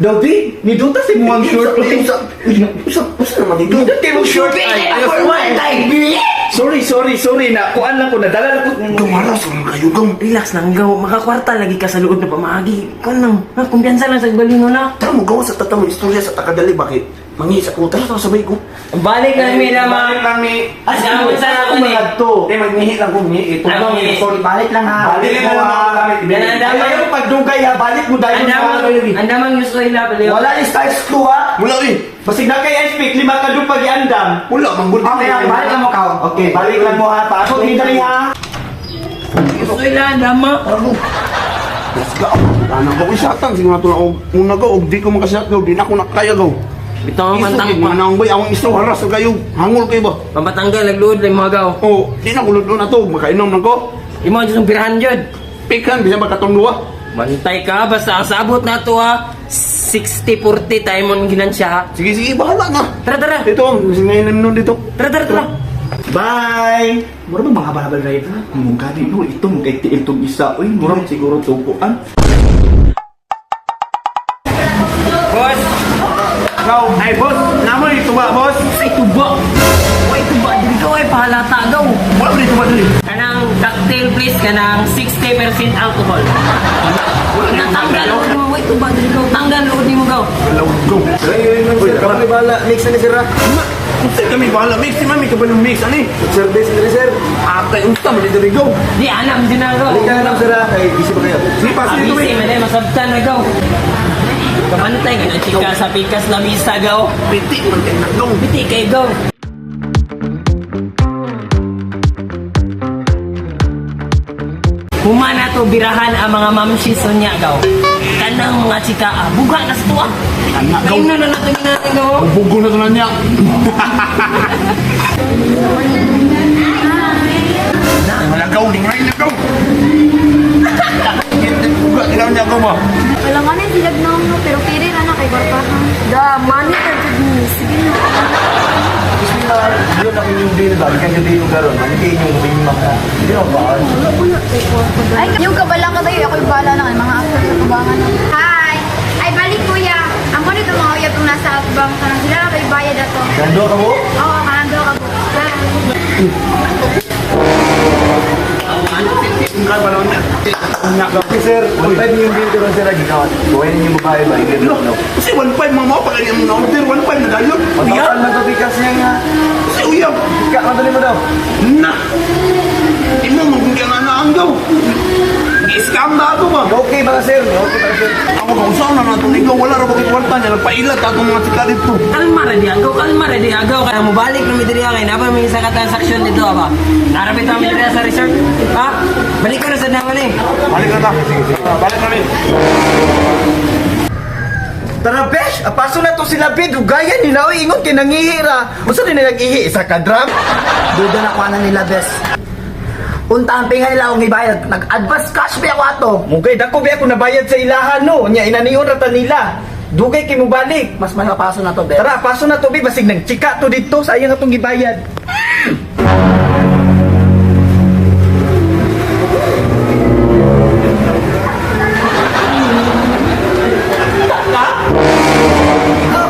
Dabi, niduta si muang short. Usa, usa, usa naman dito. Nindot kay mo short ay. For one time, Sorry, sorry, sorry na. Kuan lang ko nadala lang ko. Dumaras lang kayo, gaw. Relax lang gaw, makakwarta lagi ka sa luod na pamaagi. Kuan lang, ha, kumpiyansa lang sa balino na. Tara mo, gawa sa tatamo istorya sa takadali. Bakit? Mangi sa ko. Tara, tara, sabay ko. Balik na mi na ma. Balik lang mi. Asa mo sa ako ni. Di, magnihi lang ko. Ito Ay, magnihi. Sorry, Balik lang ha. Balik mo ha. Yan, Ayaw pagdugay ha, balik mo dahil Andamang yung soy na pala. Wala ni size 2 ha. Wala eh. Basig na kay ice pick, lima ka doon pag iandam. Wala, manggol. Okay lang, balik lang mo ka. Okay, balik lang mo ha. Pasok ni dali ha. Soy na andama. Let's go. Tanang ko isatang. Sige na ito na og muna go. Og di ko makasat go. Di na ako nakaya go. Bitaw ang pantang Mga naong bay, akong iso haras kayo. Hangol kayo ba? Pampatanggal nagluod lang mga gaw. Oh, di na kulod na to. Makainom lang ko. Imo jud ang pirahan jud. Pikan, bisan ba katong duwa? Bantay ka basta ang sabot na to ha. 60-40 tayo mo ginansya ha. Sige, sige, bahala na. Tara tara. Dito, ngayon nun dito. Tara tara tara. Bye! Mura ba mga habal-habal driver? Mungka di no, ito mong kay tiil tong isa. Uy, mura man siguro tubuan. Boss, Ikaw, ay boss, namo ni tuba boss. ay tuba. Ay tuba dili ka ay pahalata gaw. Wala ba ni tuba dali? Kanang cocktail please kanang 60% alcohol. Wala tanggal load mo, ay tuba dili ka. Tanggal load nimo gaw. Go. Uy, kami bala. Mix na ni sir ha. Unsa kami bahala mix si mami ka ba ng mix ani? Service na ni sir. Atay unsa man dito go. Di anam din na gaw. Balik ka na lang sir ha. Kay busy ba kayo? Sige pa dito Abisi eh. man eh, masabtan na gaw. Kamantay ka na chika sa pikas lamisa gaw. Piti man kay nagdong. Biti kay gaw. Humana to birahan ang mga mamshi sonya gaw. Kanang mga chika ah, buga na sa tuwa. Kana gaw. Kain na na natin natin gaw. Bugo na to na niya. Wala gaw, lingay na gaw. Buga ilaw niya gaw ba? Wala nga na sila no, pero pili na na kay Barpahan. Da, money ka jud ni. Sige na. Bismillah. Yun ang inyong bill ba? Bigyan nyo din yung garon. Ano kayo inyong bill maka? Hindi na ba? Ay, yung kabala ka tayo, ako'y bala na kay mga after sa tubangan. Hi! Ay, balik kuya. Ang mo nito mga uyab kung nasa atubang kanang sila na bayad ato. Gando ka mo? Oo, kanang ka po. Bye. Okay sir, 1.5 yung bill ko ron sir. Gikaw. Buhay ninyo babae ba? Hindi Lo, na. kasi 1.5 mga mao pa kanya mo order 1.5 na dayon. Pagkakan lang to bikas niya nga. Kasi uyab. Ika, madali mo daw. Na. Imo mo kung kaya na ang gaw. Gi-scam na ato ba? Okay ba ka sir? Okay ba ka sir? Ako kung saan na nato ikaw wala ra ba kay kwarta niya nagpaila ta atong mga chika dito. Kalma ra di agaw, kalma ra di agaw. Kaya mobalik na mi diri kay napa may isa ka transaction dito ba. Narapit kami diri sa resort. Ha? Balik ko na sa naman eh. Balik na ta. Sige, sige. Balik na mi. Tara besh, apaso na to sila be, dugayan nila oy ingon kay nangihi ra. Unsa din nag-ihi isa ka drum? Duda na kuha na nila bes. Unta ang pinga nila akong ibayad. Nag-advance cash ba ako ato? Mugay dako be ako nabayad sa ilahan no. Nya inaniyon ra ta nila. Dugay kay mobalik. Mas malapaso na to bes. Tara, paso na to be basig nagchika to dito sayang atong gibayad.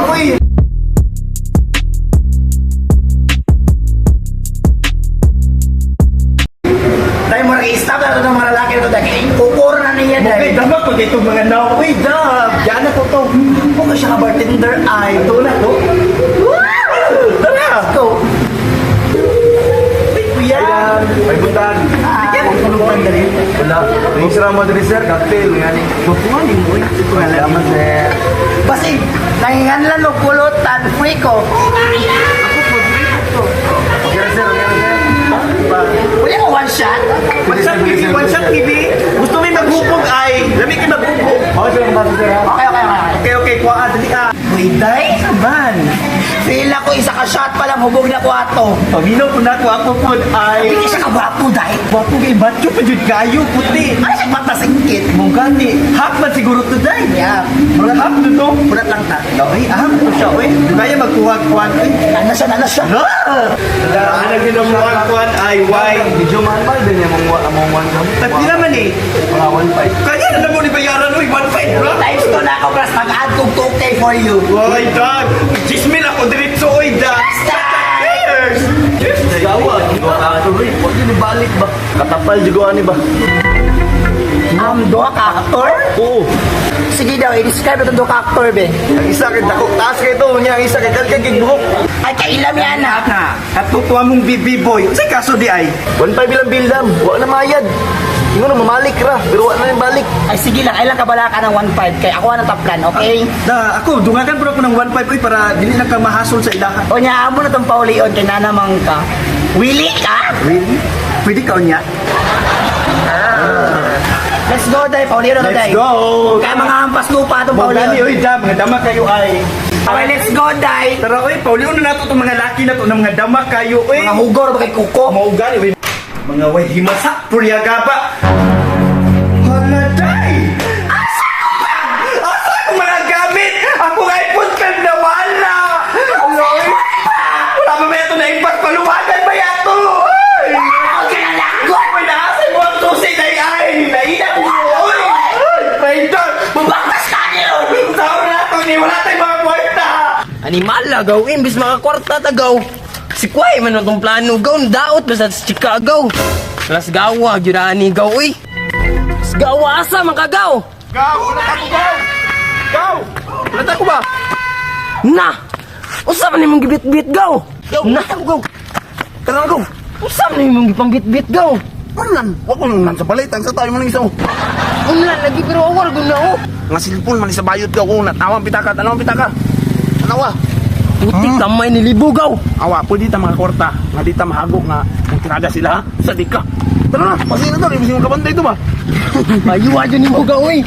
Uy! Dahil mo nag-stop na ito ng mga lalaki na ito. Dahil kukuro na niya Mugay dahil. dama ko dito mga nao. Uy, dab. Diyan na ko to. Kung siya ka bartender ay. Ito na to. Tara! Let's go. Uy, kuya. May butan. Bigyan mo tulungan dali. Wala. May sira mo diri sir, cocktail. Ngani. Tutungan ni mo. Salamat sir. Basig, nangingan lang og pulutan, free ko. Okay sir, okay sir. Wala ko one shot. One shot, baby. One shot, baby. Gusto may maghupog ay. Lami kay maghupog. Okay sir, okay sir. Okay, okay, okay. Okay, okay. Kuha, dali ah. Uy, day. Saban. Feel ako isa ka ka shot pa lang hubog na ko ato. Paminaw po na ako ako po ay. Hindi siya kagwapo dahil. Wapo kay macho pa jud kayo puti. Ano siya mata singkit? Mong gani, half man siguro to day. Yeah. Murag half to to. Pulat lang ta. Ay, half to siya oy. Kaya magkuha kuan oy. Nana siya, nana siya. Ah! Ano ginawa kuan ay why? Medyo mahal din yung mga among one kami. Tagpila man eh. Mga 1.5. Kaya na mo ni bayaran oy 1.5 bro. Times 2 na ako, plus mag-add kong 2K for you. Oy, dog. Chismil ako diretso oy, dog. Cheers! Cheers! Gawa. Huwag yun ibalik ba? Katapal juga ani ba? Duha ka actor? Oo. Sige daw, i-describe itong duha ka actor, be. Ang isa kay dako taas kay ito niya, ang isa kay kalkag kay buhok. Ay, kailam yan ah. Na, katutuwa mong bibi boy. Unsay kaso di ay? 1.5 ilang bildam, wa na mayad. Ingon na mamalik ra, pero wa na yung balik. Ay, sige lang, ay lang kabala ka ng 1.5. Kay ako ang top plan, okay? Da, ako dungagan pud ako ng 1.5 oy para dili na ka mahasol sa ilaha. O niya, amo na itong paulion kay nanamang ka. Willy ka? Really? Pwede ka unya? Let's go, day. Paulion na to, Let's day. go. Kaya mga hampas lupa itong Mao gani paulion. oy da, mga dama kayo ay. Okay, let's go, day. Tara oy, paulion na nato tong mga laki na to ng mga dama kayo oy. Mga hugor, bakit kuko? Mao gani oy. Mga way himasa puryaga pa. Hala day. Asa ko ba? Asa ko mga gamit? Ako iPhone 12 na wala. Hala oy. Wala ba ba ito na impact paluwagan ba yato? Ay! Okay na lang, go! Uy, naasa mo ang susi na ay! Naina ko! Uy! Ay! Traitor! Mabangkas ka niyo! Saan na ito? Ni wala tayong mga kwarta! Animal gaw, imbis makakwarta ta gaw. Si Kway man atong plano gaw, daot basta sa Chicago. Las gawa gyud ani gaw uy. Las gawa asa man ka gaw? Gaw, wala ako gaw. Gaw. Wala ko ba? Na. Usa man imong gibit-bit gaw? Gaw, Na. wala ko gaw. Tara na gaw. Usa man imong gipangbit-bit gaw? Ano nan? Wa ko nang sa balay, tang sa tayo man ang isa oh. Unlan lagi pero awar gud na oh. Nga silpon man sa bayot gaw ko natawang pitaka, tanawang pitaka. Tanawa. Putik kamay ni libo gaw. Awa, pwede ta mga kwarta. Nga di ta mahago nga kung tirada sila ha. Sa di ka. Tara na, pasino to, ibig mo kabantay ito ba? Ayuwa jud nimo gaw uy.